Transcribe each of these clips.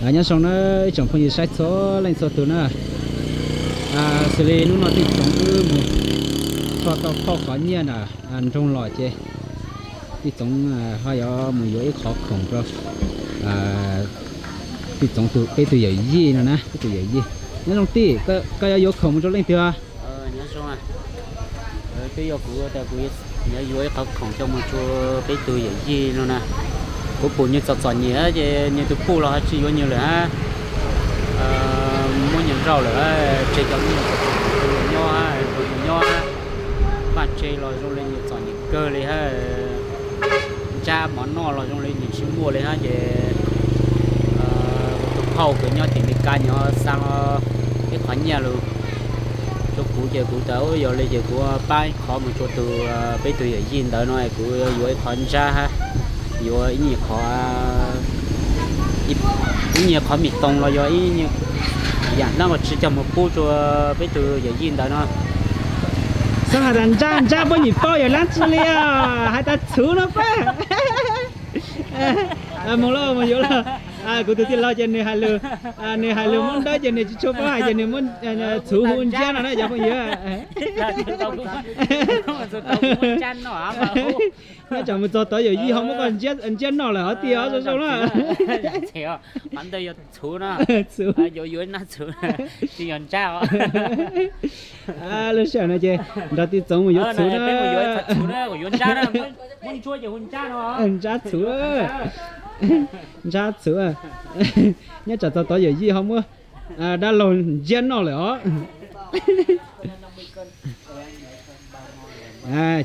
Nyob zoo na ib tsoom phooj ywg saib txhua leej txhua tus na. Xws li hnub no Tij Txoov wb mus rho tau phauj qhov nyiaj na nroog los ces Tij Txoov ho yuav mus yuav ib qhov khoom rau Tij Txoov tus, peb tus yawm yij no na, peb tus yawm yij. Nyob zoo tij, koj yuav yuav khoom mus rau leej twg os? Nyob zoo, twb yog kuv tas kuv yuav yuav ib qhov khoom coj mus rau peb tug yawm yij no na. Kuv pum nws txom txom nyem ces nws tus puj los ho tsis yuav nws lawm hab, muab nws nrauj lawm, tseg cov me nyuam nyob, nrog nws nyob, vaj tse los zoo li nws txom nyem kawg li hab. Ntsab mov noj los zoo li nws tsis muaj li hab ces tus phauj kws nyob tim Meskas nws xa ib qhov nyiaj lug rau kuv ces kuv tas yog li ces kuv pab ib qhov mus rau tus, peb tug yawm yij ntawd no, kuv yuav ib qhov ntsab hab, yuav ib nyuag qhov, ib nyuag qhov mis toos los yog ib nyuag yam dlaab los tsi coj mus pub rua peb tug yawm yij ntawd no. Xaav has tas ntsab, ntsab puab nyim paub yog dlaab tsi li os, has tas txhuv no pab. Moog lauj, moog yuav lauj. Kuv tug tij laug ces nws hais lug, nws hais lug Moob Dawb ces nws tsis tshua paub hais ces nws muab txhuv hu ntsiab no na cov phooj ywg. Nyob tsam mus txog tod yawm yij ho muab koj ntsiab noj lawm hov tiag zoo zoo na. Txhuv, lub sij hawm no ces nrog Tij Txoov mus yuav txhuv na. Ntsab txhuv, ntsab txhuv. Nyob tsam txog tod yawm yij ho muab dab laug ntsiab noj lawm os.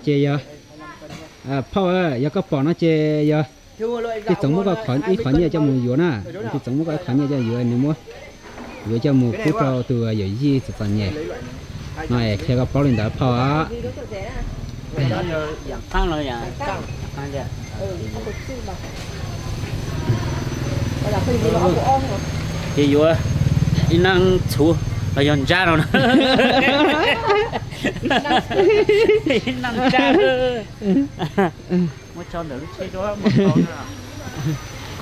Ces yog phauj, yog koj pom no ces yog Tij Txoov muab koj ib qhov nyiaj coj mus yuav na, Tij Txoov muab koj ib qhov nyiaj coj yuav, nws muab yuav coj mus pub rau tus yawm yij txom txom nyem no es qhia koj paub li ntawd phauj. Ces yuav ib nab txhuv los yog ntsab no na. Ib nab ntsab.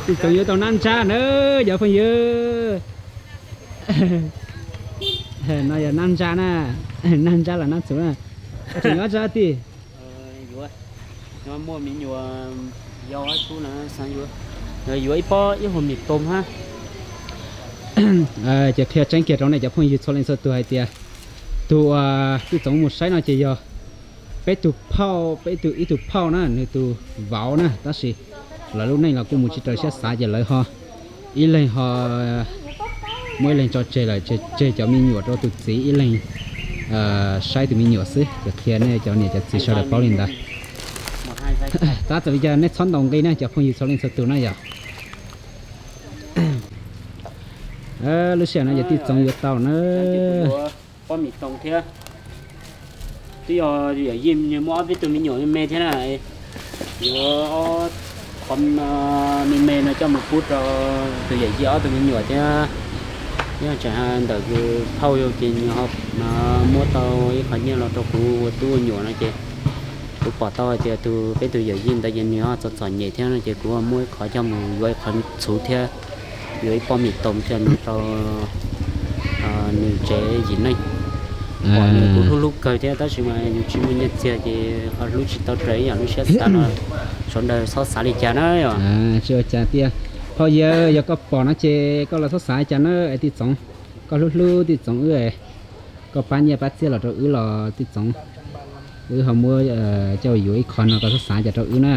Tij Txoov yuav tau nab ntsab na cov phooj ywg. No yog nab ntsab na, nab ntsab los nab txhuv na. Tseem yuav tsa tij. Muaj me nyuam yau hab tub na, yuav ib pob ib hua mis toos hab. Ces qhia tseeb kiag rau nej cov phooj ywg txhua leej txhua tug hais tias tus uas Tij Txoov mus saib no ces yog peb tug phauj, peb tug ib tug phauj na, nws tus vauv na, tab sis lawv lub neej los kuj mus tsis raws siab xav ces lawv ho ib leeg ho muab ib leeg tso tseg lawm, tseg cov me nyuam rau tus txiv ib leeg saib tus me nyuam xwb. Ces qhia nej cov niam cov txiv sawv daws paub li ntawd. Tab txawm li cas nej txhob ntaus nqi na cov phooj ywg txhua leej txhua tug na yog. Lub sij hawm no ces Tij Txoov yuav tau na pob mis toos thiab. Twb yog yawm yij muaj ob peb tug me nyuam me me thiab na, yuav ob qhov me me no coj mus pub rau tus yawm yij ob tug me nyuam thiab. Nyob tsam ntawm tus phauj ces nws ho muab tau ib qho nyiaj los rau kuv ua tub ua nyuam no ces kuv pom tau hais tias tus peb tus yawm yij ntawd ces nws ho txom txom nyem thiab no ces kuv muab ib qhov coj mus yuav ib qhov txhuv thiab yuav ib pob mis toos coj mus rau nws tsev yim neej. Pom nws kuj hlub hlub kawg thiab tab sis mas yus tsis muaj nyiaj txiag ces ho hlub tsis tau raws ib yam lub siab xav no. Sawv daws txhob xav li cas na yom. Tsis ua cas tiag. Phauj yawg, yog koj pom no ces koj los txhob xav li cas na Tij Txoov. Koj hlub hlub Tij Txoov wb, koj pab nyiaj pab txiaj los rau wb los Tij Txoov, wb ho muab coj yuav ib qho no koj txhob xav li cas rau wb na.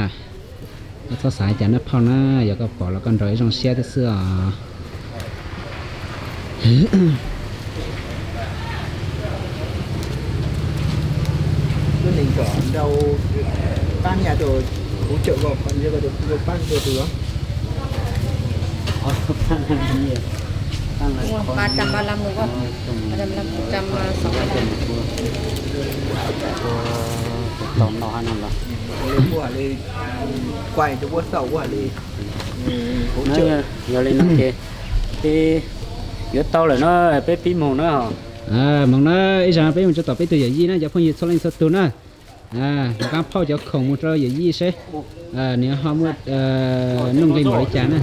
Koj txhob xav li cas na phauj na, yog koj pom los koj nrog wb zoo siab thiab xwb os. Yog li no ces peb yuav tau lawm no, peb pib moog na. Moog na, ib zag no peb mus tso tom peb tug yawm yij na cov phooj ywg txhua leej txhua tug na. Nqa phauj cov khoom mus rau yawm yij seb nws ho muaj nuj nqi npaum li cas na.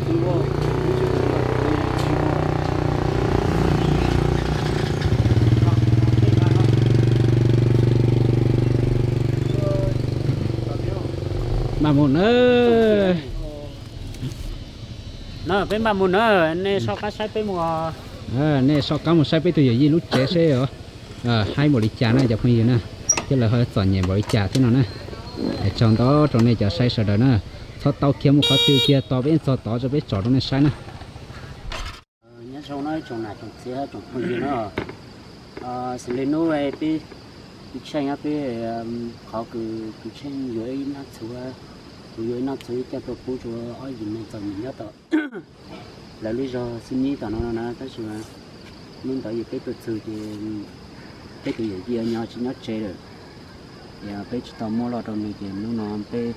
Npaj mus na. No peb npaj mus na, nej soj qab saib peb mus. Nej soj qab mus saib peb tus yawm yij lub tsev seb os. Haib npaum li cas na cov phooj ywg na, thiab lawv ho txom nyem npaum li cas thiab no na. Es tsaug ntau rau nej cov saib sawv daws na. Txhob tau khiav mus qhov twg kiag, tos peb txog tod rau peb tsom rau nej saib na. Nyob zoo no tsoom nam tsoom txiv tsoom phooj ywg na. Xws li hnub peb, kuv tsheej peb, qhov kws kuv tsheej yuav ib nab txhuv, kuv yuav ib nab txhuv coj tuaj pub rau ob yim neeg txom nyem nyob tom lawv lub zog Xib Nyib tom no no na, tab sis hnub ntawd yog peb tuaj txug ces peb tus yawm yij nyob tsis nyob tsev lawm. Yog peb tsis tau muab loj rau nws ces hnub no peb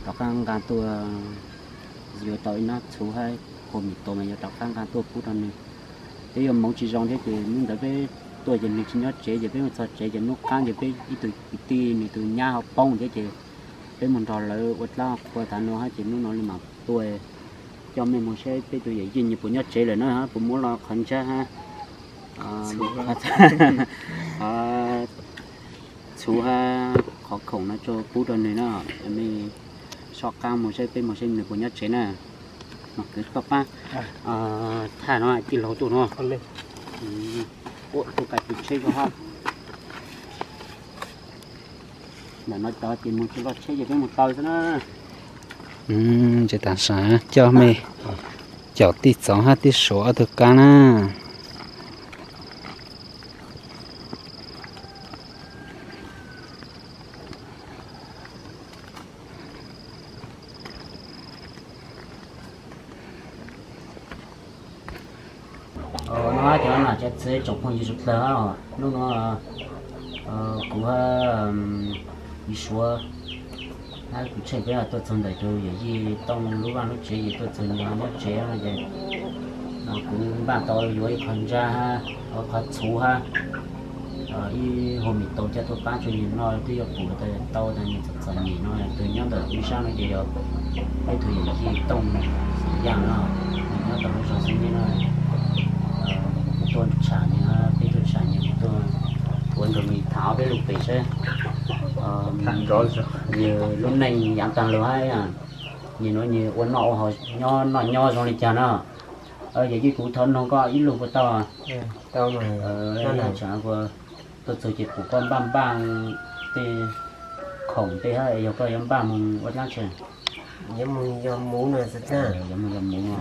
rov qab nqa tuaj, yuav tau ib nab txhuv hab kua mis tos mas yuav rov qab nqa tuaj pub rau nws. Peb yuav hmoov tsis zoo thiab ces hnub ntawd peb tuaj ces nws tsis nyob tsev ces peb mus txog tsev ces hnub qab ces peb ib tug kwv tij nws tus nyab ho poob thiab ces peb mus nrog lawv ua dlaab qhua tav no hab ces hnub no li mam tuaj coj mej mus saib peb tus yawm yij nws puas nyob tsev lawm na, puas muab loj qhov ntsab hab txhuv hab qhov khoom no rau pub rau nws na. Mej soj qab mus saib peb mus saib nws puas nyob tsev na. Mas kwv koj pab thaj no tij laug tuaj no. Ua tus kais tus tsheb ko hab. Ntawm no cov ces mus tsis loj tsheb ces peb mus taw xwb na. Ces tam sim coj mej caum tij txoov hab tij suav ob tug kab na. No cov nam cov txiv tsoom phooj ywg sawv dlawg, hnub no kuv hab tij suav hab kuv tsheej peb tuaj txug ntawm tus yawm yij Tooj lub vaj lub tsev ces tuaj txug nws nyob tsev no ces kuv npaj tau yuav ib qho ntsab hab qhov txhuv hab ib hua mis tau coj tuaj pab rau nws noj twb yuav pum tau tas nws txom txom nyem no. Tus nyob ntawm kuv sab no ces yog peb tus yawm yij Tooj Xeem Yaj no, nws nyob tom lub zos Xeeb Nyiab no. Kuv tuaj tsham nws, peb tuaj tsham nws, kuv tuaj ua nrog nws tham ob peb lus pem seb nws lub neej yav taag lug hab nws nuav nws ua noj ua haus nyob noj nyob zoo li cas no. Yawm yij, kuv thov noog koj ib lus puas tau? Tau mas. Tsham kuv tuaj txug ces pum koj npaj npaj tej khoom tej hab, yog koj yuav npaj mus ua dlaab tsi? Yuav mus yos muv no xwb. Yuav mus yos muv.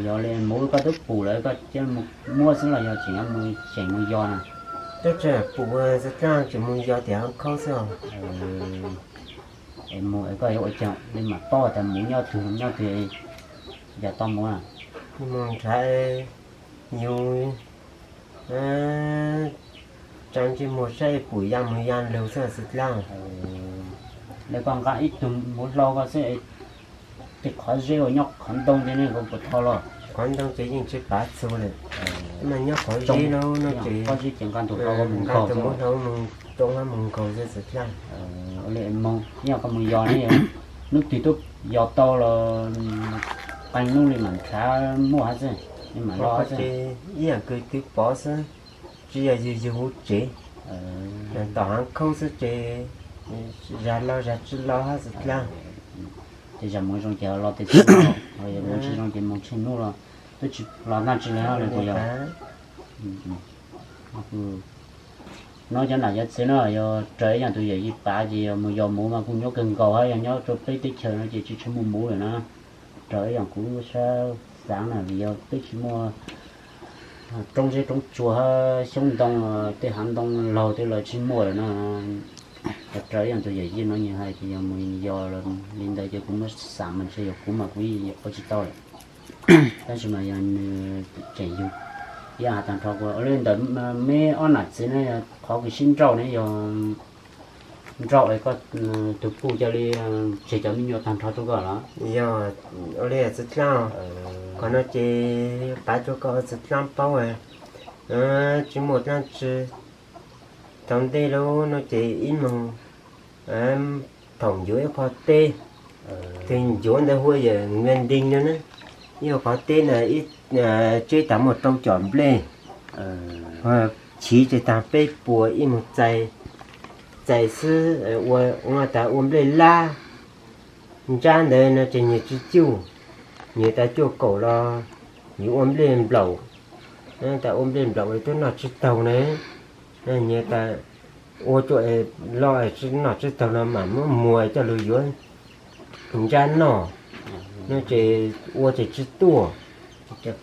Yog li muv koj twb pum lawm koj cia li muab xwb los yog tseem yuav mus tseem mus yos na? Twb tseem pum xwb, tseem mus yos tias khaub xwb. Es mus es koj yuav ua cas li mam paub tas muv nyob twg nyob twg, yog tau mus na? Mus nrhav yus tsa ntsej muag saib pum ya mus ya lug xwb xwb dlaab. Li koj nqa ib tug muv hlau koj xwb, tej qhov zeb uas nyob qhov ntoo tej ne koj puas tho los? Qhov ntoo ces yeej tsis pav txug lawm, mas nyob qhov zeb no no ces qhov zeb ces nqa tus hlau mus nkaug, tus muv hlau mus roob hab mus nkaug xwb xwb dlaab. Ua li mus, yog koj mus yos ne, hnub twg twb yos tau los qee hnub li mam nrhav muaj hab xwb, li mam los xwb. Ib yam kws twb pov xwb, tsis yog yug yug huv tsev, tom haav khaub xwb ces zag los zag tsi los hab xwb dlaab. Tej zag mus zoo ces los tej txhua, mus tsis zoo ces mus tsheej hnub los twb tsis los ntaaj tsi li hab li kuj yog. No cov nam cov txiv no yog raws ib yam tus yawm yij pav ces yog mus yos muv mas kuj nyuaj kawg nkaus hab, yog nyob rau peb teb chaws no ces tsis tshua muaj muv lawm na. Raws ib yam kuv sab xaav na, vim yog peb tsis muaj roob zeb roob tsuas hab xyoob ntoo, tej haav ntoo laug tej los tsis muaj lawm no. Raws ib yam tus yawm yij no nws hais ces yog mus yos li ntawd ces kuv muab xam mas ntshe yog kuv mas kuv ua tsis tau lawm. Tab sis mas yog nws tseem yug, yog has tag nrho kuv ua li ntawd. Meb ob nam txiv ne, qhov kws sib nrauj ne yog nrauj es koj tug puj ca li tseg cov me nyuam tag nrho rau koj los? Yog ua li xwb dlaab, qhov no ces pav rua koj xwb dlaab paub, tsis muaj dlaab tsi. Thaum ntej lug no ces ib moog thaum ncuav ib qho teb, twg ncuav ntawd hu ua yawm Nkuaj Nteeg no na, ib qho teb na, tseb tas muaj rau com nplej, chiv tseg taag peb puas ib moog txais, txais xwb, ua tas ua nplej lab ntsab ntawd no ces nyias tsis cuj, nyias tas cuaj kaum los yuav ua nplej nplaum, tas ua nplej nplaum twb noj tsis taug ne, nyias tas ua cuaj lo tsis noj tsis taug los mam muab muag coj lug yuav ntsab noj no ces ua ces tsis tuaj. Teb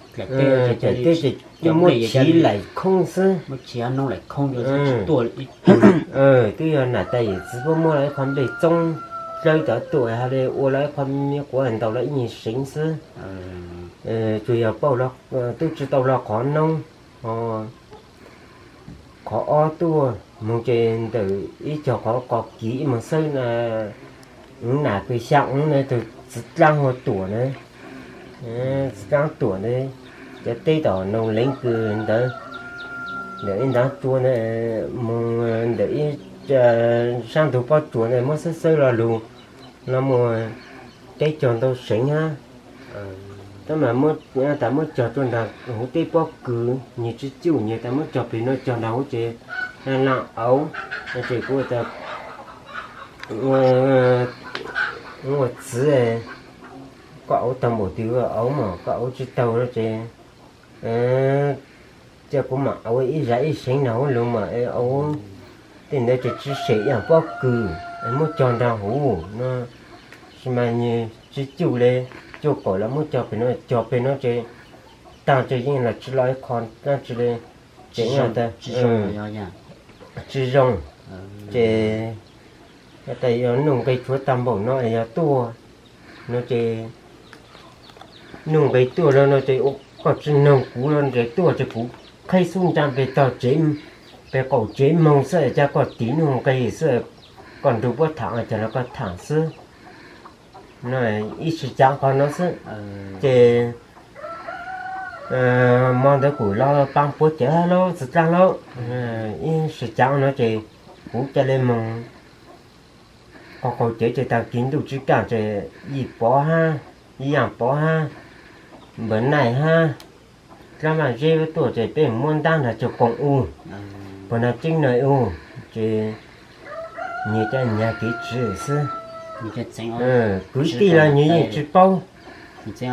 ces muab chiv laim khoob xwb. Twb yog nam tais yawm txiv puab muab los ib qho nplej txoob dlawb cov tuaj ha le ua los ib qho me quav ntaus los ib nyuag seev xwb. Tsuas yog pauj, twb tsis tau los qhov noob, qhov ob tuaj moog ces ntawm ib co qhov qos kiv ib moog xwb na, nam pes xyaa oob na, tus txiv dlaab hu Tuam na, txiv dlaab Tuam ntawd, cov teb tom Noog Leev kws ntawd, ntawm ib ntav tsua ntawd moog ntawm ib saab ntug pob tsuas ntawd muab xawb xawb lo lug, no muaj teb cog ntau seev hab. Tab mas tas muab cog rua nraag huv teb pob kws, nyias tsis cuj, nyias tas muab cog peg nuav cog nraag huv ces laaj auv, ces kuv tas ua txiv, koj auv taug npaum twg auv mas koj auv tsis taug no ces cia kuv mam auv ib zag ib seev nraag huv lug mas auv tej ntawd ces tsis sem ib pob kws muab cog nraag huv no, sis mas nyias tsis cuj le, cuaj kaum los muab cog peg nuav cog peg nuav ces taag ces yeej los tsis lo ib qho dlaab tsi le, ces tsis zoo. Ces tas yog nuj nqi tshuav taag npaum no yog tuaj no ces nuj nqi tuaj no ces koj tsis noog kuv los ntes tuaj ces kuv qheb xub ntsab peg tog tsev, peg qaum tsev moog xwb cas koj tiv nuj nqi xwb, koj nrug puab thaam cas los koj thaam xwb. Ib sij caav qhov no xwb ces mo ntawd kuv los paab puab cawv hab lauj txiv dlaab lauj, ib sij caav no ces kuv ca le moog qaug qaug cawv ces taag kis ntuj tsib kaaj ces Yij Pov hab, Yij Yaaj Pov hab, Npawg Naij hab, dlaab Vaaj Zeb tuaj ces peb muab ntaab nrug Cog Koom u, Pog Nag Ceeb Naij u, ces nyias ca nyias kev tswv xwb. Kwv tij los nyias yeej tsis paub, kwv tij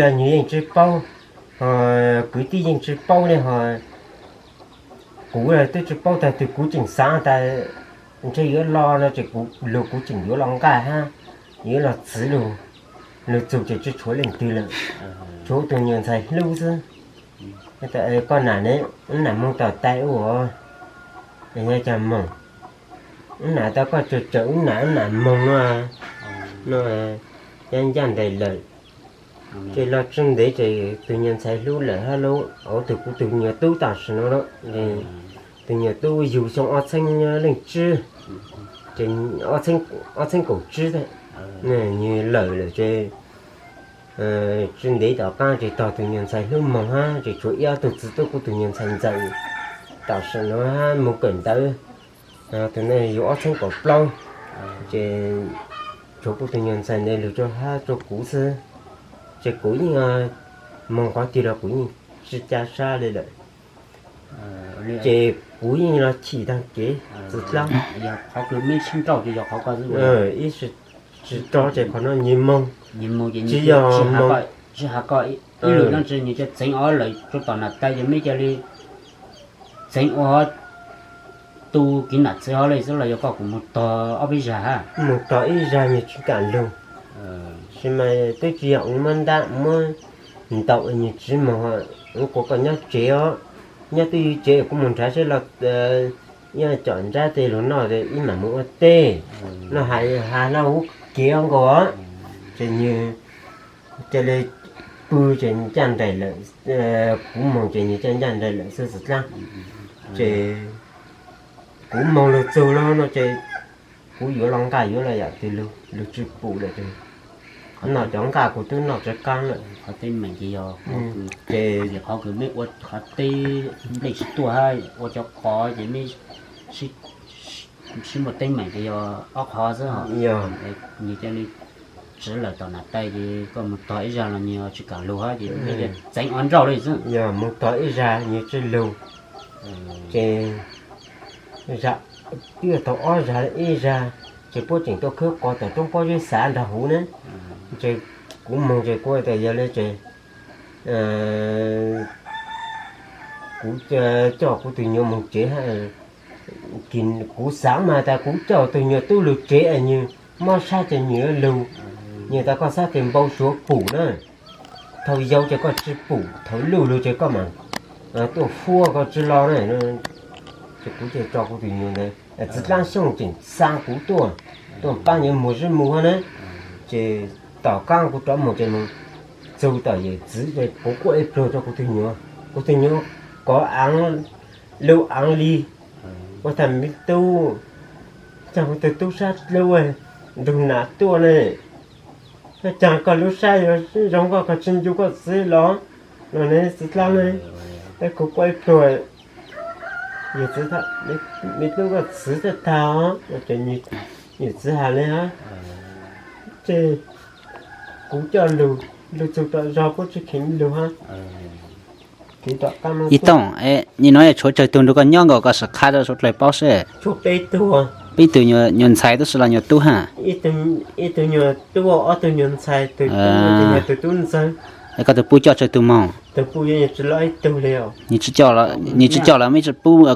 los nyias yeej tsis paub, kwv tij yeej tsis paub li ho kuv twb tsis paub tag twg kuv tseem xaav tas ntshe yuav lo no ces kuv lug kuv tseem yuav los nqaj hab, yuav los txwv lug, lug txug ces tsis tshuav leej twg lawm, tshuav tus nyuam ntxhais hlub xwb. Koj nam ne, wb nam moog tom tais u os, yog cas moog, wb nam tas koj tsawm tsawm wb nam, wb nam moog no, no, ncaj nraim lawm. Ces los tsi ntev ces tus nyuam ntxhais hlub lawm hab lauj, auv tug kuv tus nyuam tub tam sim no lauj, tus nyuam tub yug xyoo ob txheeb leej tsib, ces ob txheeb kaum tsib, nws lawm lawm ces tsi ntev tom qaab ces tog tus nyuam ntxhais hlub moog hab ces tshuav ib ob tug txiv tub kuv tus nyuam ntxhais ntxawm tam sim no hab moog kawm ntawv, tus ntawd yug ob txheeb kaum plaub, ces tshuav kuv tus nyuam ntxhais ntawd lug rua hab rua kuv xwb, ces kuv yeej moog qhov twg los kuv yeej tsi ca sab li lawm, ces kuv yeej los chim taag kev txiv dlaab. Ib sij tsi rov ces qhov no nyias moog, tsis yog moog, tsis has koj ib lwm dlaab tsi nyias ca txeev ob lawm rua tom nam tais ces meb ca li txeev ua tu kiv nam txiv hov li xwb los yog koj kuv moog tog ob peb zag hab, moog tog ib zag nyias tsis kam lug, tsis mas twb tsis yog ua muab ntab muab ntaus nyias tsis moog, ua kuas koj nyob tsev os, nyob twj ywm tsev kuv moog nrhav seb los ib cov nrab tej lug noj ib mam moog ua teb, noj has has noj ua kev nkaus, ces nyias ca le pw ces ncaj nraim lawm, kuv moog ces nyias ca ncaj nraim lawm xwb txiv dlaab, ces kuv moog lug txug lawm no ces kuv yuav los nqaj yuav los yam twg lug tsi pum lawm ces noj cov nqaj kuv twb noj tsi qaab lawm. Ces qhov kws meb ua qhov teb nplej tsis tuaj hab ua cov qos ces meb sib muaj teeb meem ces yog ob qhov xwb, yog nyias ca li tsiv lawm tom nam tais ces koj moog tog ib zag los nyias tsis kam lug hab ces meb ca txeev ob nrauj li xwb, yog moog tog ib zag nyias tsis lug, ces Zam, twb tau ob zag ib zag, ces puab tseem tuaj khawb qos tom roob pob zeb xav nrog huv na. Ces kuv moog ces kuv tas yog le ces kuv coj kuv tug nyuam moog tsev. Kuv xaav mas tas kuv coj tug nyuam tub lug tsev es nwg mob sab ces nwg lug. Nwg tas koj xav tes npau suav pum na, thaum yau ces koj tsi pum, thaum luj lug ces koj mam tuaj huab koj tsi los na. Ces kuv thiaj tso kuv tug nyuam ntawd, txiv dlaab xyooj tseem xa kuv tuaj, tuaj paab nyuam muag zeb muag na. Ces tom qaab kuv rov moog ces moog txug tom yawm txiv ces kuv quaj ib pluag rua kuv tug nyuam, kuv tug nyuam kov aav, lug aav li. Ua tas me tub, caag kuv tug tub sab dlub, ntug nam tuaj ne, caag koj lub sab yuav zoo koj, koj tsi ncu koj txiv los? Los ne txiv dlaab ne, kuv quaj ib pluag. Yawm txiv, me tub koj txiv tag tag os. Yawm txiv has le hab, ces kuv coj lug, lug txug tom zog puab tsi kheev lug hab. Ib Tooj, nim no yog tshuav tsawg tug nrug koj nyob nkaus koj sim qha rua suav dlawg paub seb. Peb tug, nyuam ntxhais tub si los nyuam tub hab? Ib tug nyuam tub, ob tug nyuam ntxhais, tug tub ntxawg. Koj tug puj coj tsawg tug moog? Tug puj yog tsi loj ib tug li. Nwg tsi coj los, nwg tsi coj los,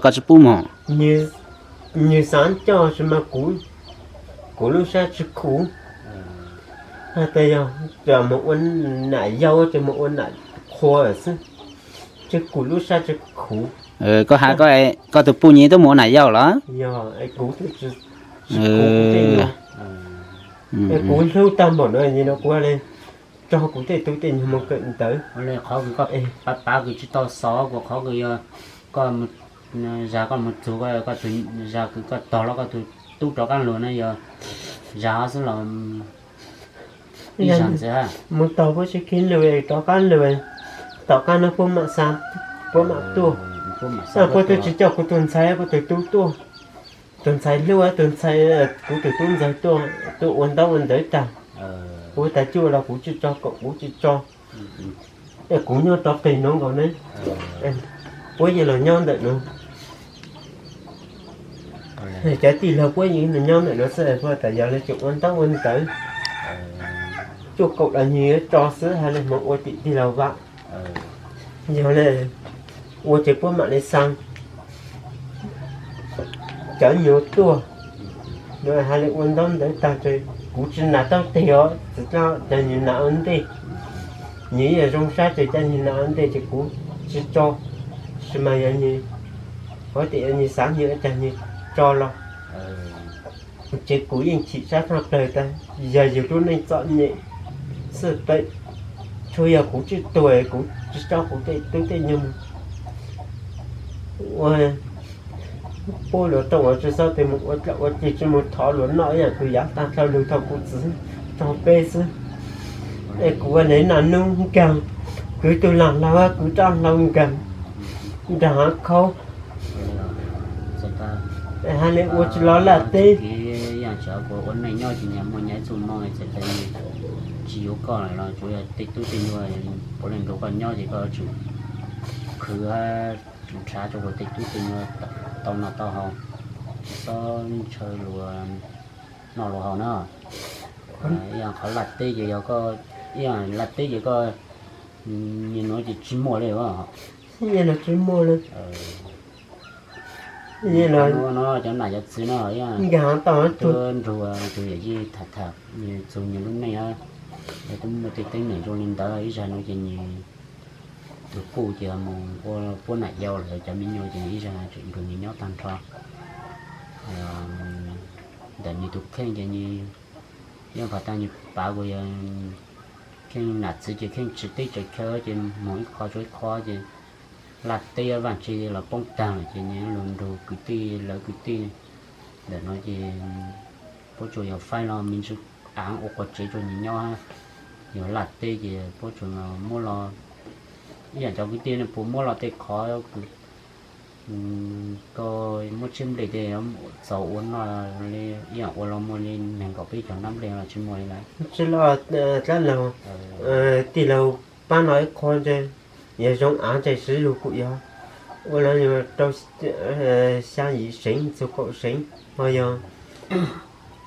koj tsi pub moog? Nwg xaav coj sis mas kuv lub sab tsi khuv. Has tas yog moog ua nam yau ces moog ua nam qhua xwb, ces kuv lub sab tsi khuv. Koj has koj tug puj nyiv tub moog ua nam yau los? Yog, kuv, kuv hlub tag npaum no, kuv le tso kuv tej tub tej nyuag moog kawm ntawv. Qhov kws koj pav kws tsi tau xaus, kuv qhov kws yog koj zag koj moog txug, koj tug zag kws koj tog los koj tug tub rov qaab lug na, yog zag xwb los ib zag ntxiv. Moog tog puab tsi kheev lug, rov qaab lug, tom qaab no puab mam xa, puab mam tuaj. Puab twb tsi coj kuv tug ntxhais, puab tug tub tuaj. Tug ntxhais hlub, tug ntxhais, kuv tug tub ntxawg tuaj, tuaj ua ntaub ua ntawv tag. Kuv tas cuaj los kuv tsi tso, kaum kuv tsi tso. Es kuv nyob rov qig nuav nkaus ne, puab yeej los nyob ntawm nuav. Cov tij laug puab yeej nyob ntawm nuav xwb, puab tas yog le tseem ua ntaub ua ntawv, cuaj kaum los nwg yuav tso xwb, has le moog ua tim tij laug vam. Yog le ua ces puab mam le xa cov nyuas tuaj, has le ua ntaub ntawv tag ces kuv tsi nas taub teg os, txiv dlaab, cas nwg nas ua ntej, nwg ib yam zoo sab ces cas nwg nas ua ntej ces kuv tsi tso, sis mas yog nwg, ua tim nwg xaav nwg ua cas nwg tso los. Ces kuv yeej chim sab thaaj plawg tas yog yug lub neej txom nyem xwb, tsuas yog kuv tsi tuag kuv tsi tso kuv tej tub tej nyuag ua puab luas rooj uas tsi xob tes moog ua dlaab ua ceg, tsi moog thov luas noj ib yaam kws yav taag dlhau lug thaum kuv txiv tso peb xwb. Es kuv ua le naj nub nkaag, kwv tug laag hlau, kwv rab hlau nkaag nraag haav khaub, has le ua tsi los laj teb. Ua neej nyob ces nyav muaj nyav ib txuj moo, txawm tas tsi yuav koj los tsuav yog tej tub tej nyuag puav leej nrug koj nyob ces koj tseem khwv, tseem nrhav rua luag tej tub tej nyuag tau noj tau haus, tsi xob ntshaw luag noj luag haus na. Ib yaam qhov laj teb ces yog koj, ib yaam laj teb ces koj, nyiaj nuav ces tsi muaj le. Nyiaj nuav tsi muaj le. Nyiaj nuav cov nam cov txiv no ib yaam nkaag tau tuab nrug tug yawm yij tham tham nwg txug nwg lub neej, yog tub muaj tej teeb meem zoo le ntawd ib zag nuav ces nwg tug puj ces moog ua puab nam yau lawm cov me nyuam ces ib zag tseem nrug nwg nyob taag nrho. Ntawm nwg tug kheej ces nwg yeej pab taag nwg pav kuas yog kheej nam txiv ces kheej tsi teb tsi chaw ces moog ib qho tsua ib qho ces laj teb vaaj tse los poob taag lawm ces nwg lug nrug kwv tij lawv kwv tij. Ntawm no ces puab tsuas yog faib los me ntsis aav ua quas tsev rua nwg nyob, yog laj teb ces puab tsuas muab los ib yaam cov kwv tij puas muab los tej qhov kws koj muab tshiab nplej tej txaus ua noj li, ib yaam ua los muaj li neeg nkaum peb caug nab nplej los tsi muaj li lawm. Tsi los dlaab laug, tij laug paab no ib qho ntshe yog zoo aav ntshe siv lug kuj yog. Ua los yog rau xya yim seev txug kaum seev, ho yog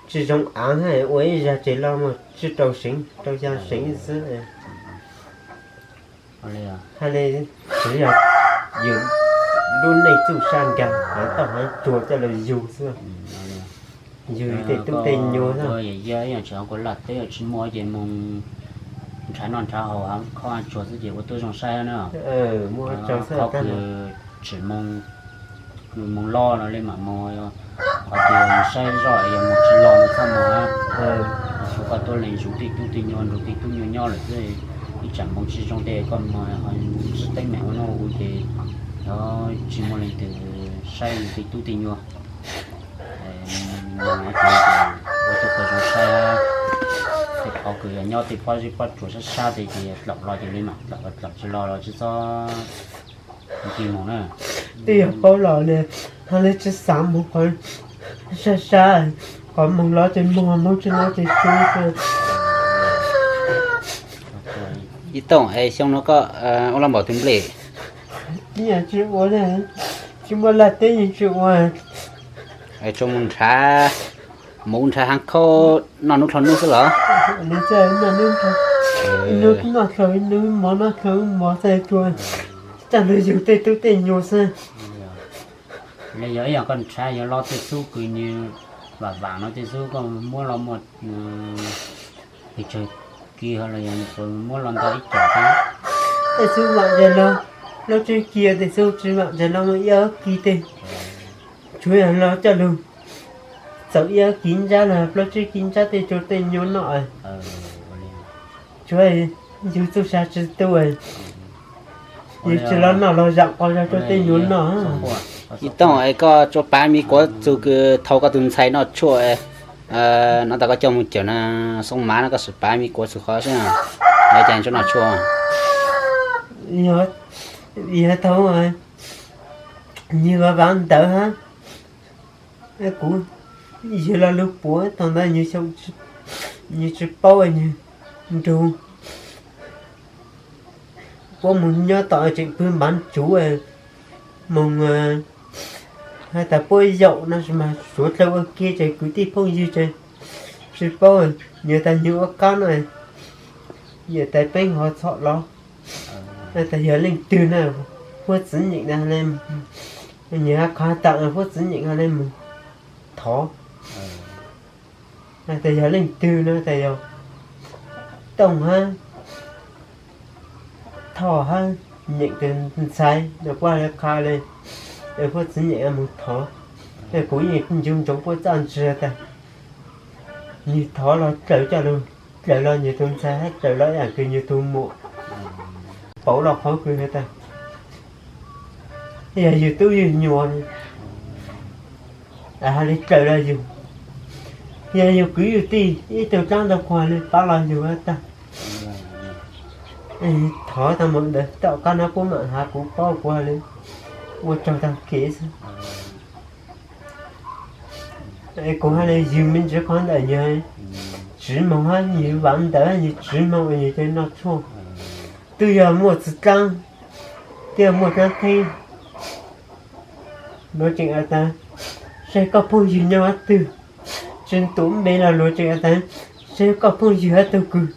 tsis zoo aav hab ua ib zag tsev loj mas tsib rau seev rau xya seev xwb. Hab le tsuas yog yus lub neej txuj sab nkaag haav tauj haav tsuag coj lug yug xwb. Yug tej tub tej nyuag na. Yog tsis ua kuv laj teb tsis muaj ces moog nrhav noj nrhav haus haav khob haav tsuag xwb ces ua tuab zoo saib na. Khob kws tsim moog, moog loj no le mam moog, qhov twg saib zoj yog moog tsis loj no txhob moog na. Xyov koj tuab leeg zuv tej tub tej nyuag, nrug tej tub nyuag nyob lawm xwb, ib tsam moog tsis zoo tej koj moog ho tsi teeb meem ua nuav ua ces tsis muaj leej twg saib tej tub tej nyuag. Moog ces ua tuab kws zoo saib, tej qhov kws yog nyob tej pob zeb pob tsuas sab sab tej ces dlaum los ces le mam dlaum, dlaum tsis los los tsis txhob nti moog na. Twb yog paub los le, ho le tsis xaav moog qhov sab sab, qhov moog los ces moog, moog tsis los ces sub. Ib Tooj, es xyoo no koj ua laj npaum twg nplej? Tsis ua, tsis muaj laj teb yeej tsis ua. Tsuas moog nrhav, moog nrhav haav khaub noj nub dlhau nub xwb los? Noj dlhau nub, mov noj dlhau mov xwb, tsuas coj lug yug tej tub tej nyuag xwb. Le yog ib yaam koj nrhav yog loj tej xub kws nwg vaam vaam no tej xub koj muab los muaj pes tsawg kis los yog puas muab los ntau ib co tej? Tej xub vaam ntses los plaub tsib kis, tej xub tsis vaam ntses los muaj ib ob kis tej. Tsuav yog los coj lug txaus ib ob kis ntsab los plaub tsib kis ntsab tej rua tej nyuag noj. Tsuav yug txuj sa tsi tu, yug tsis los noj los zaam qos zog rua tej nyuag noj. Ib Tooj, es koj tsuas pav me kuav txug kws thau koj tug ntxhais noj tshuaj, nov tas koj coj moog cawm na, Xoob Mav no koj tsuas pav me kuav txug qhov seb, lawv cas tsuas noj tshuaj. Yog thaum nwg vav vav ntawd hab, kuv yug lo lug puav thaum ntawd nwg tsis paub, nwg nrug puab moog nyob tom tseem pw npav tsuv, moog has tas puab yaum no mas suav dlawg ua ke ces kwv tij phooj ywg ces tsis paub, nwg tas nwg ua qab no, yawm tais peeb ho txhom los, has tas yog leej twg na, puab txiv nyeem na, nwg has qhov tas puab txiv nyeem ho le moog thov. Has tas yog leej twg no, tas yog Tooj hab Thoj hab Nyeem tus ntxhais no, puab le qha le, puab txiv nyeem moog thov. Kuv yeej ncu ntsoov puab txaj ntsia tas nwg thov los dlaws coj lug, dlaws los nwg tus ntxhais hab dlaws los ib yaam kws nwg tus muam, pauv los qhov kws has tas yog yug tub yug nyuam, has le dlaws los yug, yog yug kwv yug tij ib tug dlaab ntau qhuav le pab los yug tag. Thov tau mus ntawd tom qab no puab mam has kuv paub, kuv has le ua tsaug tag kev xwb. Kuv has le yug me ntsis qhov ntawm yug tsiv moog hab yug vav ntawd yug tsiv moog yug cov noj tshuaj, twb yog muaj txiv dlaab, twb yog muaj dlaab theeb, luag tseem has tas saib koj phooj ywg nyob qhov twg, tsi tuav npe los luag tseem has tas saib koj phooj ywg hab tug kws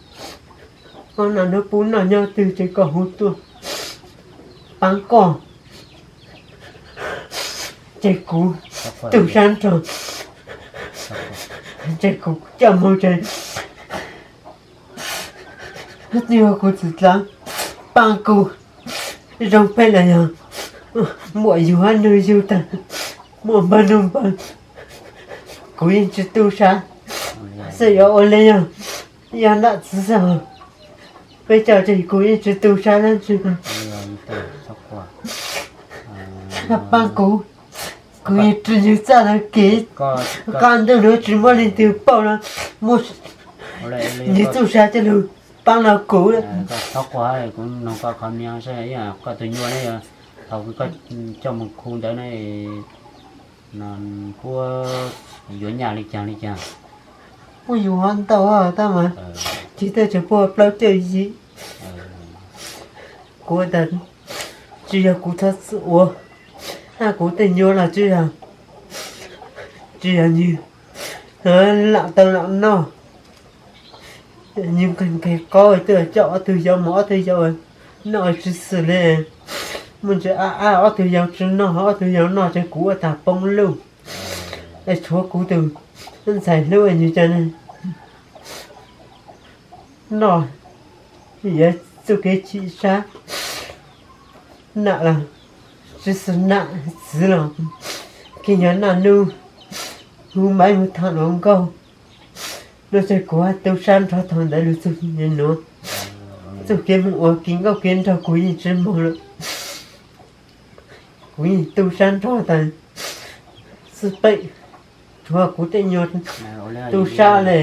koj noj hnub pub noj nyob twg ces koj hu tuaj paab koj. Ces kuv tug sab nrog, ces kuv coj moog ces twb yog kuv txiv dlaab paab kuv, zoo pheej los yog muaj yug hab nwg yug tag, muaj npawg nwg npawg, kuv yeej tsi tu sab. Xav yuav ua le yog, yog nam txiv xwb, peb coj tseg kuv yeej tsi tu sab dlaab tsi. Paab kuv, kuv yeej tsi yug txaj tag kev, qab ntuj nuav tsi muaj leej twg paub los muaj nwg txuj sa coj lug paab los kuv. Txhob quaj, kuv noog koj qhov miv saib, koj tus nyuam ne, thaum kws koj coj moog khu ntawd ne, puab yuav nyaj le caag le caag? Puab yuav ntau tab mas, tsis tas tseem puab plaub caug yim. Kuv tas tsi yog kuv txhob txwm ua, Kuv tej nyuag los tsis yog, tsis yog nws lam tau lam noj, nws nqhis nqhis qaub twb coj ob tug yau mus ob tug yau noj tsis xwm li. Muaj ntsis ab ab ob tug yau tsis noj, ob tug yau noj ces kuv ua tag poob lug. Es tshuav kuv tus ntxhais hlub nws cov noj, yuav txuj kev chim sab. Nam los tsis xwm nam, txiv los kiag yog nam nug, hu maib hu tham hluas nkauj. Lub caij kuv tu sab nrog thaum ntawd lug txug nuav, txuj kev moog ua kev nkauj kev nraug kuv yeej tsis moog lawm. Kuv yeej tu sab nrog tas xwb peb, tsuav kuv tej nyuag tu sab le,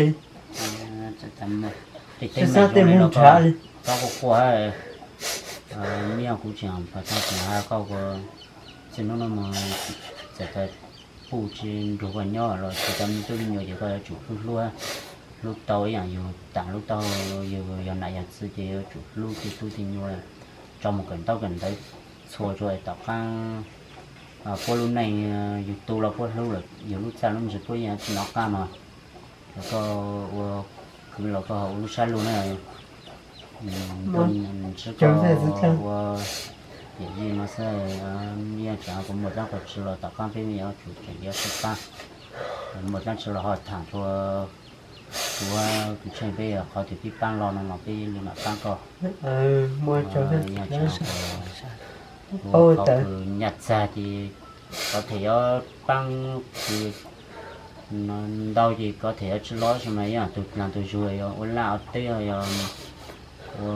tsis xav tej moog nrhav le. Txhob quaj quaj, kuv tseem hais koj, txij hnub no mus txawm tas puj tsis nrug koj nyob los tsis tau me tub me nyuam ces koj yuav tsum hlub hlub, hlub tau ib yam yus taam hlub tau yus yog nam yog txiv ces yuav tsum hlub tej tub tej nyuam, tso mus kawm ntaub kawm ntawv txhua tsuas tom qaab puab lub neej, yus tu los puab hlub lawm, yus lub txaj lub ntsis puab yeej tsis nov qab mog. Koj ua kwv los koj ua lub sab lug na, ntsib koj ua yawm yij no xwb, yeej tseem kuv muaj dlaab qhov tsi los tom qaab peb yuav tsum tseem yuav sib paab, muaj dlaab tsi los ho thaam rua kuv, kuv tsheej peb qhov twg pib paab lo no los peb li mam paab koj. Yeej tseem kuv qhov kws nyaj txag ces kov them yuav paab kws ntau ces kov them yuav tsi lo, zoo no ib yaam tug dlaag tug zug yuav ua laj ua teb, yog ua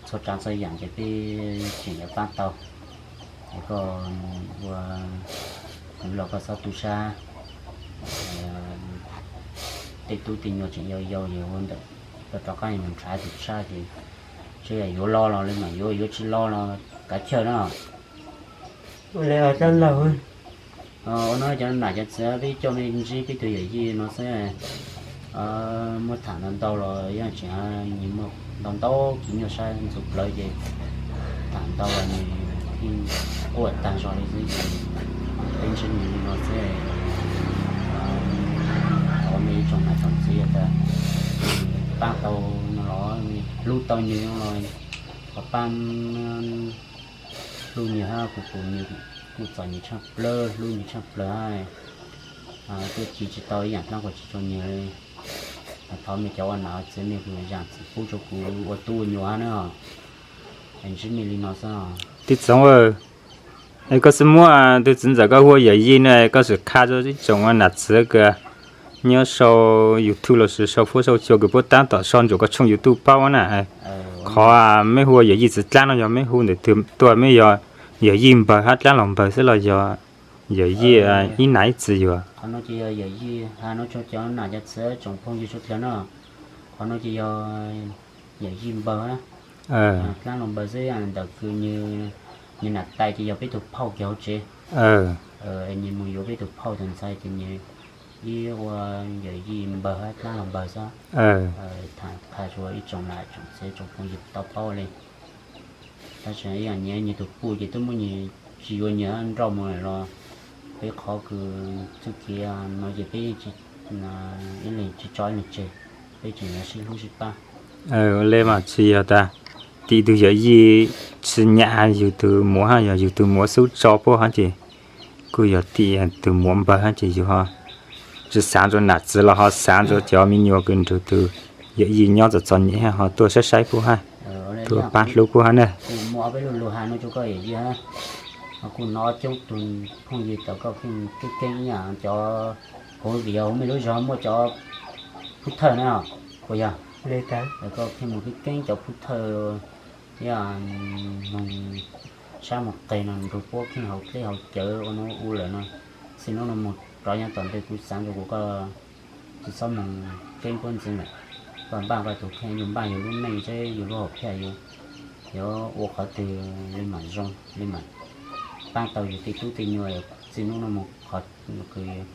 txhua tsaav txhua yaam ces peb tseem yuav paab tau. Es koj ua kwv los koj txhob tu sab, tej tub tej nyuam tseem yau yau es ua ntawm koj rov qaab mus nrhav tus sab ces tseem yuav lo los li mas yuav, yuav tsi lo los kav chawj na. Ua no cov nam cov txiv peb coj mej ntsib peb tug yawm yij no xwb, muaj thaam ntau ntau los yeej tseem muaj ntau ntau kev nyuaj sab ntxuv plawv ces thaam ntau los nws yeej quaj tag zog li xwb ces peb ntsib nws li no xwb. Thov mej ib tsoom nam tsoom txiv tas paab tau no los hlub tau nws los ho paab hlub nws hab, kuv kuv nws kuj txom nyem tshaaj plawg, hlub nws tshaaj plawg hab, tuaj ci tsis tau ib yaam dlaab qhov tsi rua nws. Thov mej cov ua nam txiv mej kuj zaam txim pub rua kuv ua tub ua nyuam hab na. Ntsib mej li no xwb. Tij Txoov, koj xwb muab tug txiv ntxawm koj hu ua yawm yij na, koj sim qha rua ib tsoom nam txiv kws nyob sau YouTube lossis sau fuab sau cua kws puab taab tom sau ntawm koj tshooj YouTube paub na, qhov mej hu ua yawm yij txiv dlaab no yog mej hu ntawm twg tuaj, mej yog yawm yij npawg hab dlaab laug npawg xwb los yog yawm yij ib nam ib txiv yuav? Qhov no ces yog yawm yij, hab no tso cov nam cov txiv tsoom phooj ywg suav dlawg no, qhov no ces yog yawm yij npawg, dlaab laug npawg xwb, ntawm kws nws nam tais ces yog peb tug phauj kws hauv tsev. Nws mus yuav peb tug phauj tug ntxhais ces nws ib ua yawm yij npawg hab dlaab laug npawg xwb. Thaam qha rua ib tsoom nam tsoom txiv tsoom phooj ywg tau paub li. Tab sis ib yaam nyias nyias tug puj ces twb muab nyias tsis yuav nyias nrauj mus lawm los peb qhov kws txuj kev no ces peb ib leeg tsis tso ib leeg tseg, peb tseem yuav sib hlub sib pab. Ua le mas tsis yog tas tim tug yawm yij tsis nyam yug tug muam hab yog yug tug muam xub tso puab hab ces kuj yog tim tug muam npawg hab ces yug ho tsis xaav rua nam txiv los ho xaav rua cov me nyuam kws nrug tug yawm yij nyob txom txom nyem hab ho tuaj saib saib puab hab, tuaj paab hlub puab hab na. Kuj muaj ob peb lug lug has nuav rua koj yawm yij hab, kuj nov coob tug phooj ywg tas koj pheej keeb keeb ib yaam cov, kuv vim yog huv mej lub zog muaj cov phub thawj na, puas yog? Koj pheej mus keeb keeb cov phub thawj, ib yaam moog sab moog qeg no nrug puab kheej haus dleb haus cawv ua nuav ua lawm no, txij nub no moog rov nyob tom ntej kuv xaav rua kuv koj tsis txhob moog keeb puab ntxiv lawm. Koj npaaj koj tug kheej, yug npaaj yug lub neej seb yug lub hom phiaj yuav ua qhov twg li mam zoo li mam paab tau yug tej tub tej nyuam. Txij nub no moog qhov kws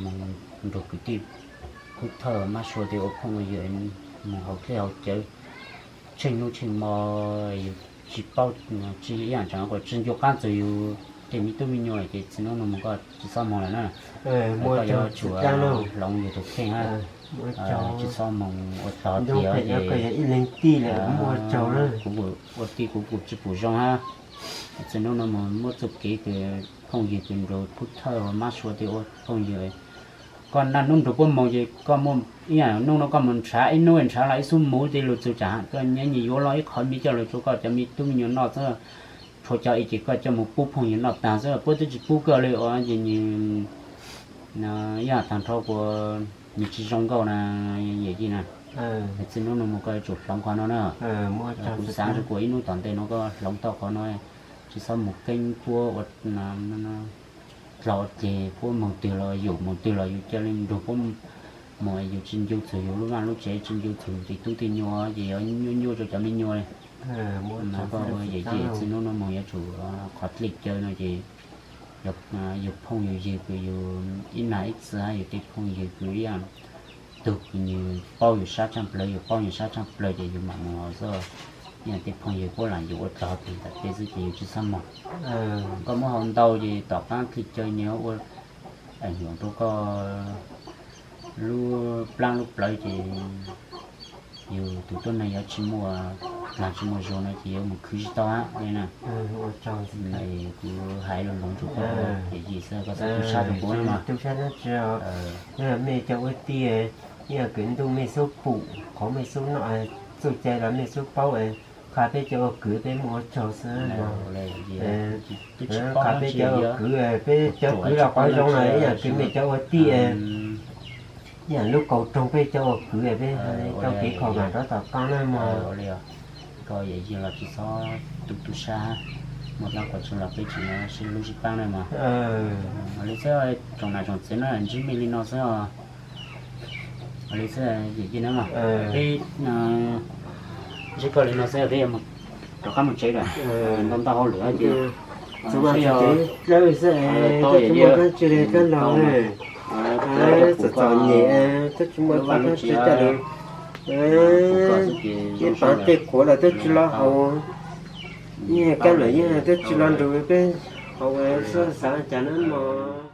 moog nrug kwv tij phub thawj mab sua tej ua phooj ua ywg, moog haus dleb haus cawv tsheej nub tsheej mo, yug tsis paub, tsis ib yam tseem kuj tsis nco qab txog yus tej me tub me nyuam ces txij hnub no mus koj tsis txhob moog lawm na. Koj yuav tsum hloov yus tus kheej hab, tsis txhob moog ua tog tias ib leeg tij lawm, kuv ua tij kuv kuj tsis pum zoo hab. Txij hnub no mus muab txuj kev kws phooj ywg kws nrug pub thawj mab sua tej ua phooj ywg, koj naj hnub nrug puab moog ces koj muaj ib yam hnub no koj mus nrhav ib hnub nrhav los ib xub muv tej lug txug tsam koj nyiaj nyiaj yuav los ib qho me coj lug rua koj cov me tub me nyuam noj xwb, rua cov ib ces koj coj mus pub phooj ywg noj taag xwb, puab twb tsis pub koj li ua ces nwg yog taag nrho kuas nwg tsis zoo nkauj na, yawm yij na. Txij hnub no mus koj yuav tsum hloov qhov no na. Kuv xaav rua kuas ib hnub tom ntej no koj hloov tau qhov no, tsis txhob mus keeb puab ua dlog ceg, puab moog twg los yus moog twg los yus ca le nrug puab moog, yus tsis ncu txug yus lub vaaj lub tsev, tsis ncu txug yus tej tub tej nyuam ces yuav nyuaj nyuaj rua cov me nyuam li. Koj ua yawm yij txij hnub no mus yuav tsum, qhov dlej caw no ces yus phooj yus ywg kws yus ib nag ib txhis hab, yus tej phooj ywg kws ib yam tug kws nwg paub yus sab tshaaj plawg, yus paub nwg sab tshaaj plawg ces yus mam mus xwb. Ib yam tej phooj ywg puab lam yus ua dlog twg tom tej xwb ces yus tsis txhob moog. Koj muab hau ntau ces tom qaab dlej caw nwg ua aim nyuam rua koj lub plaab lub plawv ces yus tus tuab neeg yuav tsis muaj dlaag tsis muaj zug no ces yuav mus khwv tsis tau hab li na. Kuv has lug lug rua koj, yawm yij xwb koj txhob tu sab rua kuv na. Mej cov ua tij, ib yam kwv ntuj mej xub pum qhov mej xub noj, txuj cai los mej xub paub, qha peb cov ua kwv peb muaj ua tsaug xwb. Qha peb cov ua kwv, peb cov kwv los qhov zoo na, ib yam kwv mej cov ua tij, ib yam lub kaus roog peb cov ua kwv peb tau kev kho vam nrov tom qaab na mog. Koj yawm yij los tsis txhob tu tu sab, muaj dlaab qhov tsi los peb tseem sib hlub sib paab na mog. Li xwb tsoom nam tsoom txiv na, ntsib mej li no xwb os. Li xwb yawm yij na, peb ntsib koj li no xwb peb yuav rov qab mus tsev lawm. Ntau ntau hauj lwm ces txawm tsis muaj dab tsi li kab laug, txom txom nyem, twb tsis muaj dab tsi coj li, ib pav tej quav los twb tsis loj haus, ib kab laug yeej twb tsis loj nrug peb haus, xav cas na mog.